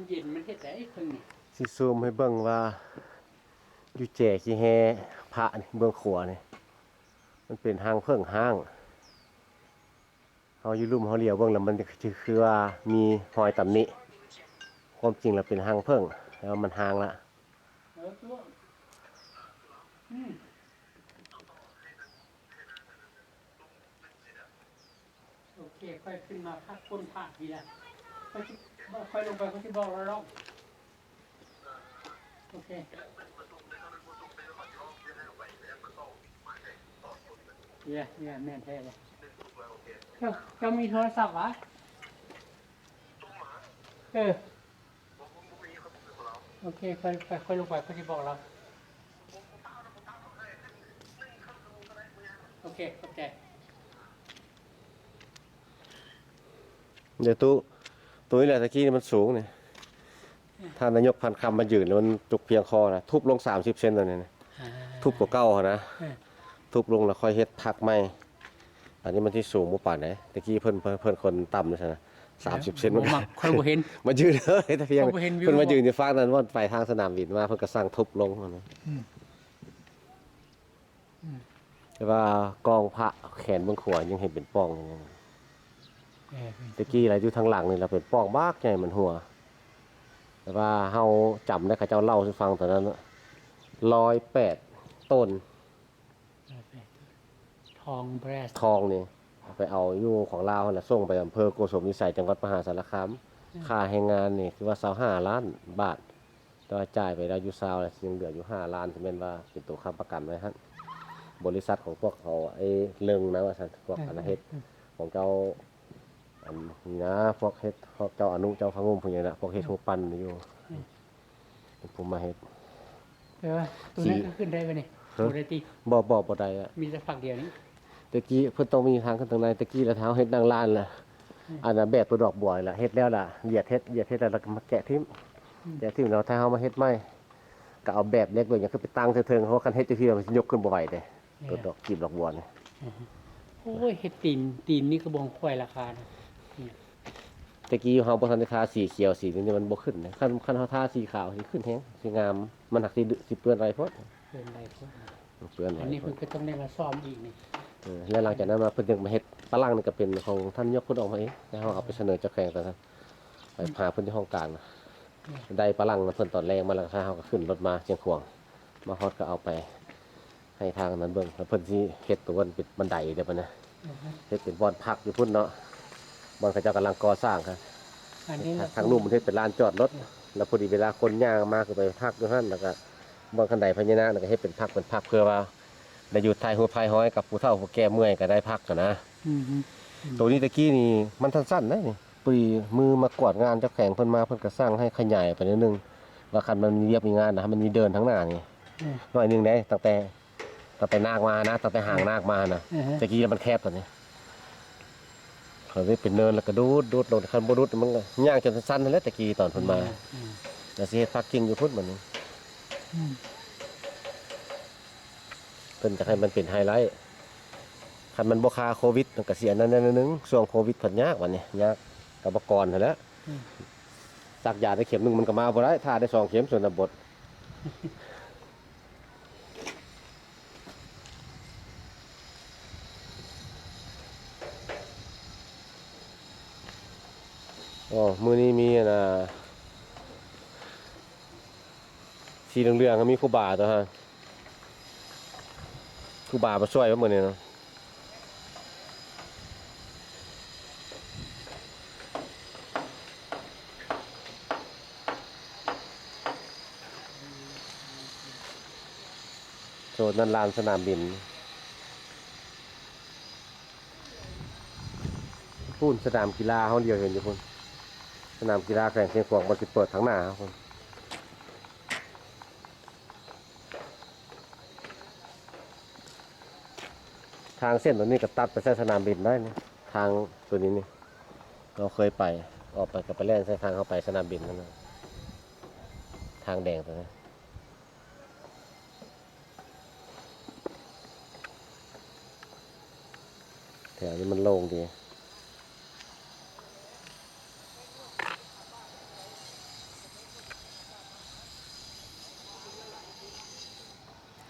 ເຢັນມັນເຮັດໄດ້ເພິ່ງນີ້ ຊິຊູມໃຫ້ເບິ່ງວ່າ ຢູ່ແຈຂີ້ແຮ່ພະນີ້ ເບື້ອງຂວານີ້ ມັນເປັນຮັງເຜິ້ງຮ້າງ. ເຮົາຢູ່ລຸ່ມເຮົາຫຼຽວເບິ່ງແລ້ວ ມັນຈະຄືວ່າມີຮອຍຕຳໜິ. ຄວາມຈິງແລ້ວເປັນຮັງເຜິ້ງ ແຕ່ວ່າມັນຮ້າງລະ. ໂອເຄ ຂ້ອຍຂຶ້ນມາພັກກົ້ນຜາກນີ້ລະ ຂ້ອຍຊິ ຂ້ອຍລົງໄປ ຂ້ອຍຊິບອກລະລອກ. ໂອເຄ ເຢ ເຢ ແມ່ນແທ້ເລີຍ. ເຈົ້າ ເຈົ້າມີໂທລະສັບຫວາ? ເອີ ໂອເຄ ຂ້ອຍ ຂ້ອຍ ຂ້ອຍລົງໄປ ຂ້ອຍຊິບອກລາວ. ໂອເຄ ຂອບໃຈ. ເດີຕູ້ ໂຕນີ້ແຫຼະ ຕະກີ້ນີ້ມັນສູງນີ້ ທ່ານນາຍົກພັນຄຳມາຢືນ ແລ້ວມັນຈຸກພຽງຄໍນະ ທຸບລົງສາມສິບເຊັນ ໂຕນີ້ນະ ອ່າ ທຸບກວ່າເກົ່າຫັ້ນນະ ເອີ ທຸບລົງແລ້ວຄ່ອຍເຮັດພັກໃໝ່. ອັນນີ້ມັນຊິສູງບໍ່ປານໃດ ຕະກີ້ເພິ່ນ ເພິ່ນ ເພິ່ນຄົນຕ່ຳຊັ້ນນະ ສາມສິບເຊັນ ບໍ່ມັກ ຂ້ອຍບໍ່ເຫັນ ມາຢືນເລີຍ ແຕ່ພຽງ ຂ້ອຍບໍ່ເຫັນວິວ ເພິ່ນມາຢືນຢູ່ຟາກນັ້ນ ວ່າໄປທາງສະໜາມບິນມາ ເພິ່ນກໍສັ່ງທຸບລົງຫັ້ນນະ. ອືມ ອືມ ແຕ່ວ່າກ້ອງພະແຂນເບື້ອງຂວາຍັງເຫັນເປັນປ່ອງຢູ່. ເອີ ແຕ່ກີ້ລະຢູ່ທາງຫຼັງນີ້ລະເປັນປ່ອງບັກໃຫຍ່ ມັນຮົ່ວ. ແຕ່ວ່າເຮົາຈຳໄດ້ ເຂົາເຈົ້າເລົ່າສູ່ຟັງຕອນນັ້ນ ຮ້ອຍແປດໂຕນ ທອງແບຣສ ທອງນີ້ ໄປເອົາຢູ່ຂອງລາວຫັ້ນລະ ສົ່ງໄປອຳເພີໂກສົມວິໄສ ຈັງຫວັດມະຫາສາລະຄາມ. ອືມ ຄ່າແຮງງານນີ້ຄືວ່າຊາວຫ້າລ້ານບາດ ແຕ່ວ່າຈ່າຍໄປແລ້ວຢູ່ຊາວ ແລ້ວຍັງເຫຼືອຢູ່ຫ້າລ້ານ ຊິແມ່ນວ່າເປັນໂຕຄ້ຳປະກັນໄວ້ຫັ້ນ. ບໍລິສັດຂອງພວກເຂົາ ໄອ້ເລິງນະວ່າຊັ້ນ ພວກອັນນະເຮັດ ຂອງເຈົ້າ ອັນນີ້ນະ ພວກເຮັດ ພວກເຈົ້າອະນຸ ເຈົ້າພະງຸມ ພວກນີ້ນະ ພວກເຮັດຮູບປັ້ນຢູ່ ເປັນຜູ້ມາເຮັດ. ແປວ່າໂຕນັ້ນກໍຂຶ້ນໄດ້ບໍ່ນີ້? ບໍ່ໄດ້ຕິ? ບໍ່ ບໍ່ ບໍ່ໄດ້ລະ ມີແຕ່ຝັກດຽວນີ້. ແຕ່ກີ້ເພິ່ນຕ້ອງມີທາງຂຶ້ນທາງໃນ ແຕ່ກີ້ລະຖ້າເຮົາເຮັດນັ່ງລານລະ ອືມ ອັນນະແບບໂຕດອກບົວລະ ເຮັດແລ້ວລະ ຢຽດເຮັດ ຢຽດເຮັດແລ້ວລະກໍມາແກະຖິ້ມ ອືມ ແກະຖິ້ມແລ້ວ ຖ້າເຮົາມາເຮັດໃໝ່ ກໍເອົາແບບເຫຼັກແບບຫຍັງຂຶ້ນໄປຕັ້ງເທິງໆ ເພາະວ່າຄັນເຮັດຢູ່ພີ້ມັນຊິຍົກຂຶ້ນບໍ່ໄຫວເດ້ ໂຕດອກ ອືມ ກີບດອກບົວນີ້. ອືມ ໂອ້ຍ ເຮັດຕີນ ຕີນນີ້ຄືບໍ່ຄ່ອຍລາຄານະ. ແຕ່ກີ້ເຮົາບໍ່ທັນໄດ້ທາສີຂຽວສີນີ້ ມັນບໍ່ຂຶ້ນເດ້. ຄັນ ຄັນເຮົາທາສີຂາວຊິຂຶ້ນແຮງ ຊິງາມ ມັນຫາກຊິ ຊິເປື້ອນໄວໂພດ ເປື້ອນໄວໂພດ. ເປື້ອນໄວ ອັນນີ້ເພິ່ນກໍຕ້ອງໄດ້ມາສ້ອມອີກນີ້. ເອີ ແລ້ວຫຼັງຈາກນັ້ນມາເພິ່ນຈຶ່ງມາເຮັດ ປະຫຼັງນີ້ກໍເປັນຂອງທ່ານນາຍົກເພິ່ນອອກມາເອງ ແຕ່ເຮົາເອົາໄປສະເໜີເຈົ້າແຂວງຕອນນັ້ນ ໄປຫາເພິ່ນທີ່ຫ້ອງການ. ໄດ້ປະຫຼັງນຳເພິ່ນຕອນແລງມາ ແລ້ວກໍເຮົາກໍຂຶ້ນລົດມາຊຽງຂວາງ ມາຮອດກໍເອົາໄປ ໃຫ້ທາງນັ້ນເບິ່ງ ແລ້ວເພິ່ນຊິເຮັດຕົວເປັນບັນໄດເດ້ບັດນີ້ ອືຮຶ ເຮັດເປັນບ່ອນພັກຢູ່ພຸ້ນເນາະ ບ່ອນເຂົາເຈົ້າກຳລັງກໍ່ສ້າງຫັ້ນ. ອັນນີ້ ທາງລຸ່ມເພິ່ນເຮັດເປັນລານຈອດລົດ ແລ້ວພໍດີເວລາຄົນຍ່າງມາກໍໄປພັກຢູ່ຫັ້ນ ແລ້ວກໍບ່ອນຄັນໄດພະຍານາກ ແລ້ວກໍເຮັດເປັນພັກເປັນພັກ ເພື່ອວ່າໄດ້ຢູ່ຖ່າຍຮູບຖ່າຍຮອຍກັບຜູ້ເຖົ້າຜູ້ແກ່ເມື່ອຍກໍໄດ້ພັກຫັ້ນນະ. ອືຮຶ ໂຕນີ້ແຕ່ກີ້ນີ້ມັນສັ້ນໆໄດ໋ນີ້ ພໍດີມື້ມາກວດງານເຈົ້າແຂວງເພິ່ນມາ ເພິ່ນກໍສັ່ງໃຫ້ຂະຫຍາຍໄປໜ້ອຍໜຶ່ງ ວ່າຄັນມັນມີວຽກມີງານນະ ໃຫ້ມັນມີເດີ່ນທາງໜ້ານີ້ ອືມ ໜ້ອຍໜຶ່ງເດ້ ຕັ້ງແຕ່ ຕັ້ງແຕ່ນາກມານະ ຕັ້ງແຕ່ຫາງນາກມານະ ອືຮຶ ແຕ່ກີ້ລະມັນແຄບຕອນນີ້ ເຂົາເຮັດເປັນເນີນ ແລ້ວກໍດູດ ດູດລົງ ຄັນບໍ່ດູດມັນກໍຍ່າງຈົນສັ້ນຫັ້ນແຫຼະ ແຕ່ກີ້ຕອນເພິ່ນມາ ອືມ ແລ້ວຊິເຮັດພາກກິ້ງຢູ່ພຸ້ນບັດນີ້ ອືມ ເພິ່ນຈະໃຫ້ມັນເປັນໄຮໄລ ຄັນມັນບໍ່ຄາໂຄວິດ ມັນກໍຊິອັນນັ້ນແດ່ໜ້ອຍໜຶ່ງ ຊ່ວງໂຄວິດພັດຍາກ ບັດນີ້ຍາກກັບປະກອນຫັ້ນແຫຼະ ອືມ ສັກຢາໄດ້ເຂັມໜຶ່ງມັນກໍມາບໍ່ໄດ້ ຖ້າໄດ້ສອງເຂັມ ຊົນນະບົດ. ໂອ້ ມື້ນີ້ມີອັນນ່າ ສີເຫຼືອງໆ ມີຄູບາຕົວະ ຄູບາມາຊ່ວຍມື້ນີ້ເນາະ. ໂຊນນັ້ນລານສະໜາມບິນ ພຸ້ນສະໜາມກິລາເຮົາຫຼຽວເຫັນຢູ່ພຸ້ນ ສະໜາມກິລາແຂວງຊຽງຂວາງ ມັນຊິເປີດທາງໜ້າເຮົາພຸ້ນ. ທາງເສັ້ນຕົວນີ້ກໍຕັດໄປໃສ່ສະໜາມບິນໄດ້ນີ້ ທາງຕົວນີ້ນີ້ ເຮົາເຄີຍໄປ ອອກໄປກໍໄປແລ່ນໃສ່ທາງເຮົາໄປສະໜາມບິນນັ້ນນະ ທາງແດງຕົວນັ້ນ. ແຖວນີ້ມັນໂລ່ງດີ.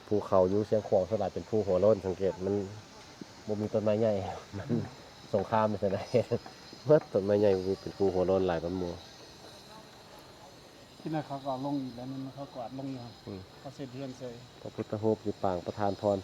ພູເຂົາຢູ່ຊຽງຂວາງສ່ວນຫຼາຍເປັນພູຫົວໂລ້ນ ສັງເກດມັນບໍ່ມີຕົ້ນໄມ້ໃຫຍ່ ມັນສົງຄາມໄປຊັ້ນໃດ ເບິດຕົ້ນໄມ້ໃຫຍ່ບໍ່ມີ ເປັນພູຫົວໂລ້ນຫຼາຍກວ່າໝູ່. ທີ່ນັ້ນເຂົາກໍເອົາລົງອີກແລ້ວ ນັ້ນເຂົາກວາດລົງຢູ່ຫັ້ນ ອືມ ເຂົາເຊັດເຮືອນໃສ່ ພະພຸດທະຮູບຢູ່ປາງປະທານພອນ.